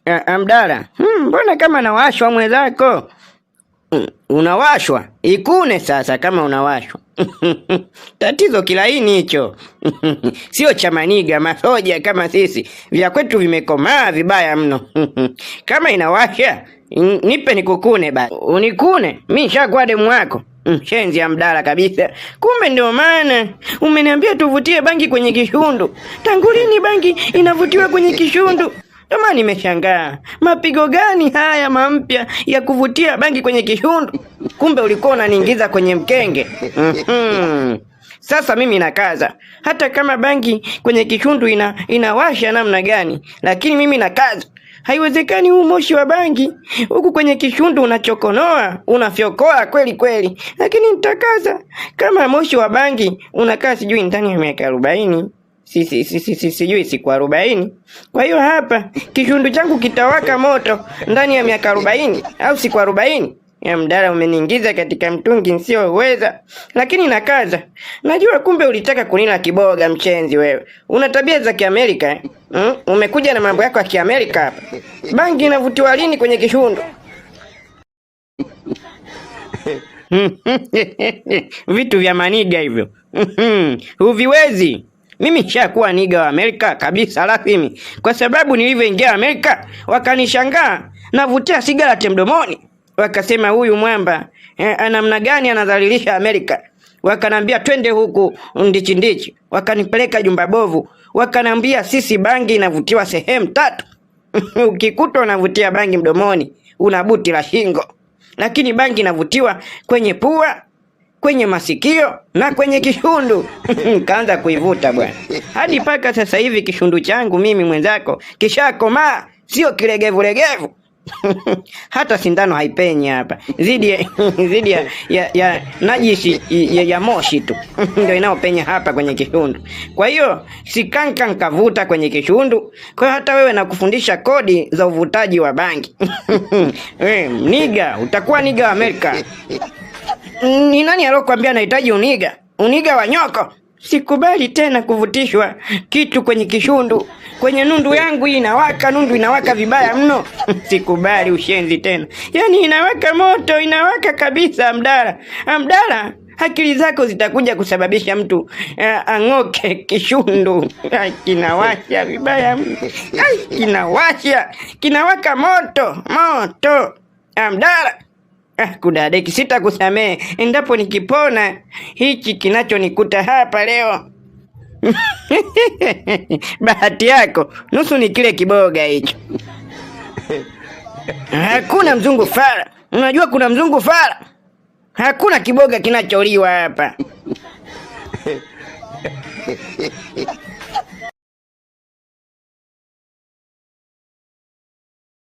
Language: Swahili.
Amdara, mbona kama nawashwa mwenzako? Unawashwa? Ikune sasa kama unawashwa. Tatizo kilaini hicho. Sio cha maniga masoja kama sisi. Vya kwetu vimekomaa vibaya mno. Kama inawasha, nipe nikukune basi. Unikune, mi nishakuwa demu wako. Shenzi ya mdala kabisa. Kumbe ndio maana umeniambia tuvutie bangi kwenye kishundu. Tangu lini bangi inavutiwa kwenye kishundu? Kama nimeshangaa, mapigo gani haya mampya ya kuvutia bangi kwenye kishundu? Kumbe ulikuwa unaniingiza kwenye mkenge. Sasa mimi nakaza, hata kama bangi kwenye kishundu inawasha namna gani, lakini mimi nakaza. Haiwezekani huu moshi wa bangi huku kwenye kishundu unachokonoa, unafyokoa kweli kweli, lakini nitakaza. Kama moshi wa bangi unakaa sijui ndani ya miaka 40, sijui siku 40. Kwa hiyo hapa kishundu changu kitawaka moto ndani ya miaka 40 au siku 40. Ya mdala, umeniingiza katika mtungi nisioweza, lakini nakaza. Najua kumbe ulitaka kunila kiboga, mchenzi wewe. Una tabia za Kiamerika eh? Umekuja na mambo yako ya Kiamerika hapa. Bangi inavutiwa lini kwenye kishundu? Vitu vya maniga hivyo. Huviwezi. Mimi nishakuwa niga wa Amerika kabisa rasmi. Kwa sababu nilivyoingia Amerika wakanishangaa navutia sigara mdomoni. Wakasema huyu mwamba namna gani anadhalilisha Amerika. Wakanambia twende huku ndichi ndichi. Wakanipeleka jumba bovu. Wakanambia sisi bangi inavutiwa sehemu tatu. Ukikuta unavutia bangi mdomoni, una buti la shingo. Lakini bangi inavutiwa kwenye pua, kwenye masikio na kwenye kishundu. Kaanza kuivuta bwana. Hadi paka sasa hivi kishundu changu mimi mwenzako kishakomaa, sio kilegevu legevu. Hata sindano haipenyi hapa. Zidi zidi ya najisi ya moshi tu ndio inaopenya hapa kwenye kishundu. Kwa hiyo sikanka nkavuta kwenye kishundu. Kwa hiyo hata wewe nakufundisha kodi za uvutaji wa bangi. Niga, utakuwa niga wa Amerika. Ni nani aliyokuambia nahitaji uniga? Uniga wa nyoko. Sikubali tena kuvutishwa kitu kwenye kishundu. Kwenye nundu yangu hii inawaka, nundu inawaka vibaya mno. Sikubali ushenzi tena. Yaani inawaka moto, inawaka kabisa mdara. Mdara, akili zako zitakuja kusababisha mtu ang'oke kishundu. Ai, kinawasha vibaya mno. Ai, kinawasha, kinawaka moto, moto. Mdara. Kudadeki, sitakusamehe endapo nikipona hichi kinachonikuta hapa leo. Bahati yako nusu ni kile kiboga hicho. Hakuna mzungu fara. Unajua kuna mzungu fara? Hakuna kiboga kinacholiwa hapa.